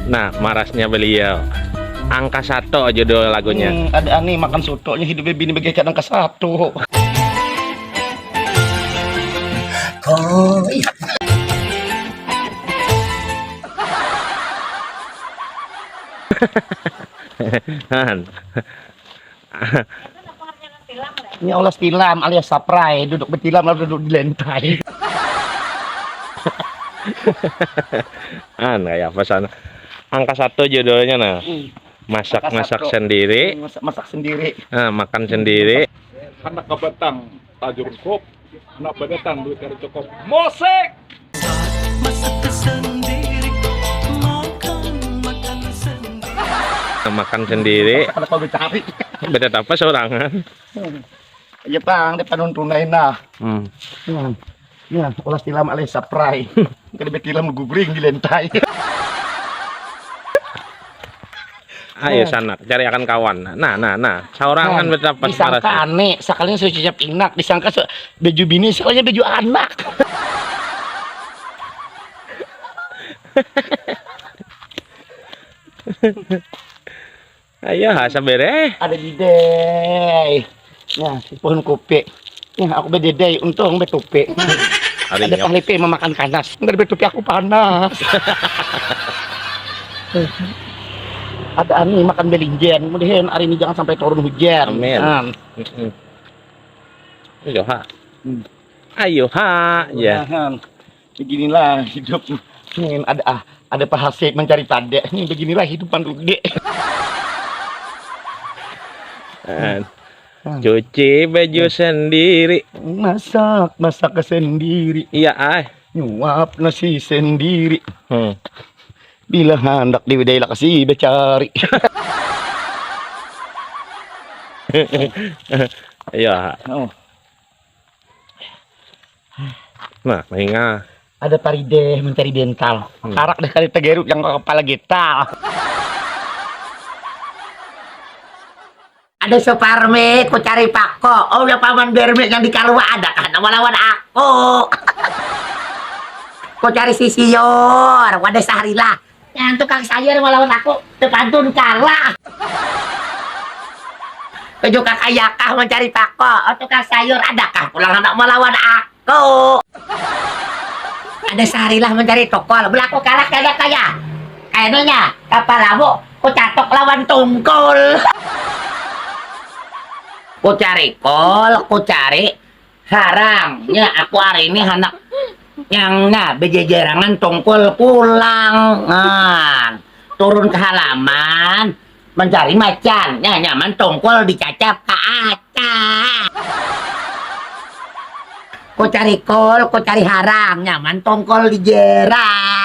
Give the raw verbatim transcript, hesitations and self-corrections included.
Nah, marasnya beliau. Angka satu judul lagunya. Hmm, ada aneh makan sotonya hidupnya bini bagaikan angka satu. Koi. Han. Ini olas tilam alias saprai, duduk betilam lalu duduk di lantai. An kayak apa sana? Angka satu judulnya nah. Hmm. Masak masak sendiri. Masak, masak sendiri. Nah, makan sendiri. Anak kebatang tajur kop, anak badatang duit kada cukup. Mosek. Masak sendiri, makan makan sendiri. Nah, makan sendiri. Anak kau cari. Beda apa seorangan? Hmm. Iya pang, dia panun tunai nah. Hmm. Hmm. Ya, olas tilam alih saprai. Kada betilam gubring di lantai. Ayo sanak, cari akan kawan. Nah, nah, nah. Saurangan nah, betapa disangka aneh, sakalinya sudah cicap inak, disangka su- baju bini, sakalinya baju anak. Ayo ha sabere. Ada didai. Nah, di pohon kopi. Nah, aku bededai, untung betupi. Ada pahlipi memakan kanas. Enggak betupi aku panas. Ada ani makan belinjen. Mudahan hari ini jangan sampai turun hujan. Amin. Nah. Mm-mm. Ayo ha. Hmm. Ayo ha. Ya. Mudahan. Beginilah hidup. Nih, ada ah, ada Pak Hasib mencari pada. Nih, beginilah hidup Mang Dude. Eh, cuci baju sendiri. Masak, masak sendiri. Iya, ah. Nyuap nasi sendiri. Hmm. Bila handak diwidai lakasi becari. Iya. Oh. Nah, mahinga. Ada Parideh mencari dental. Hmm. Karak deh kali tegeru yang kepala getal. Ada Suparmi, ku cari Pako. Oh, ya paman Bermi yang di Kalua ada kan melawan aku. Ku cari Sisior, wadah Sahrilah. Yang tukang sayur melawan aku, tepantun kalah. Tujuh kakak yakah mencari Pako. Oh, tukang sayur, adakah pulang anak melawan aku? Ada Sahrilah mencari Tukul, belaku kalah kada kaya. Kayaknya kapalamu ku catok lawan tungkul. Ku cari kol, ku cari harang. Ya, aku hari ini anak yang nah bejejerangan tungkul pulang. Nah, turun ke halaman mencari macan. Ya, nyaman tungkul dicacap ke aca. Ku cari kol, ku cari harang, nyaman tungkul dijerang.